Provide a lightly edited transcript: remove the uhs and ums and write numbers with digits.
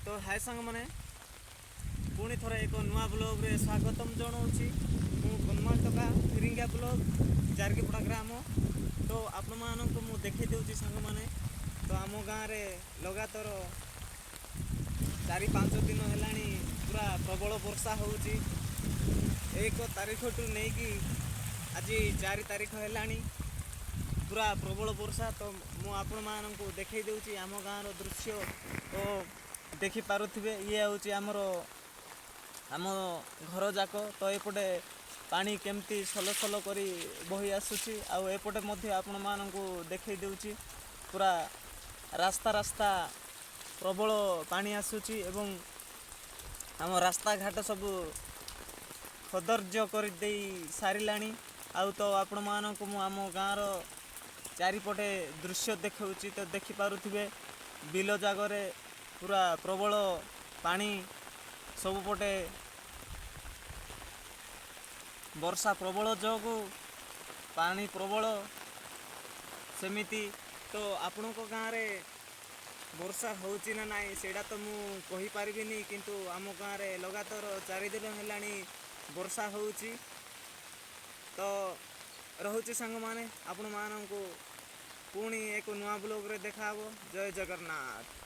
ତ ହାଏ ସାଙ୍ଗମାନେ, ପୁଣି ଥରେ ଏକ ନୂଆ ବ୍ଲଗ୍ରେ ସ୍ୱାଗତମ ଜଣାଉଛି। ମୁଁ କନମାଲ ଟକା, ଫିରିଙ୍ଗା ବ୍ଲଗ, ଜାରକିପଡ଼ା ଗ୍ରାମ। ତ ଆପଣମାନଙ୍କୁ ମୁଁ ଦେଖାଇ ଦେଉଛି ସାଙ୍ଗମାନେ। ତ ଆମ ଗାଁରେ ଲଗାତାର 4-5 ଦିନ ହେଲାଣି ପୁରା ପ୍ରବଳ ବର୍ଷା ହେଉଛି। 1 ତାରିଖଠୁ ନେଇକି ଆଜି 4 ତାରିଖ ହେଲାଣି, ପୁରା ପ୍ରବଳ ବର୍ଷା। ତ ମୁଁ ଆପଣମାନଙ୍କୁ ଦେଖାଇ ଦେଉଛି ଆମ ଗାଁର ଦୃଶ୍ୟ। ତ ଦେଖିପାରୁଥିବେ, ଇଏ ହେଉଛି ଆମର ଆମ ଘର ଯାକ। ତ ଏପଟେ ପାଣି କେମିତି ସଲ ସଲ କରି ବହି ଆସୁଛି। ଆଉ ଏପଟେ ମଧ୍ୟ ଆପଣମାନଙ୍କୁ ଦେଖାଇ ଦେଉଛି, ପୁରା ରାସ୍ତା ରାସ୍ତା ପ୍ରବଳ ପାଣି ଆସୁଛି ଏବଂ ଆମ ରାସ୍ତାଘାଟ ସବୁ କଦର୍ଯ୍ୟ କରିଦେଇ ସାରିଲାଣି। ଆଉ ତ ଆପଣମାନଙ୍କୁ ମୁଁ ଆମ ଗାଁର ଚାରିପଟେ ଦୃଶ୍ୟ ଦେଖାଉଛି। ତ ଦେଖିପାରୁଥିବେ, ବିଲ ଜାଗରେ ପୁରା ପ୍ରବଳ ପାଣି, ସବୁପଟେ ବର୍ଷା ପ୍ରବଳ ଯୋଗୁଁ ପାଣି ପ୍ରବଳ ସେମିତି। ତ ଆପଣଙ୍କ ଗାଁରେ ବର୍ଷା ହେଉଛି ନା ନାହିଁ, ସେଇଟା ତ ମୁଁ କହିପାରିବିନି, କିନ୍ତୁ ଆମ ଗାଁରେ ଲଗାତାର 4 ଦିନ ହେଲାଣି ବର୍ଷା ହେଉଛି। ତ ରହୁଛି ସାଙ୍ଗମାନେ, ଆପଣମାନଙ୍କୁ ପୁଣି ଏକ ନୂଆ ବ୍ଲଗ୍ରେ ଦେଖାହେବ। ଜୟ ଜଗନ୍ନାଥ।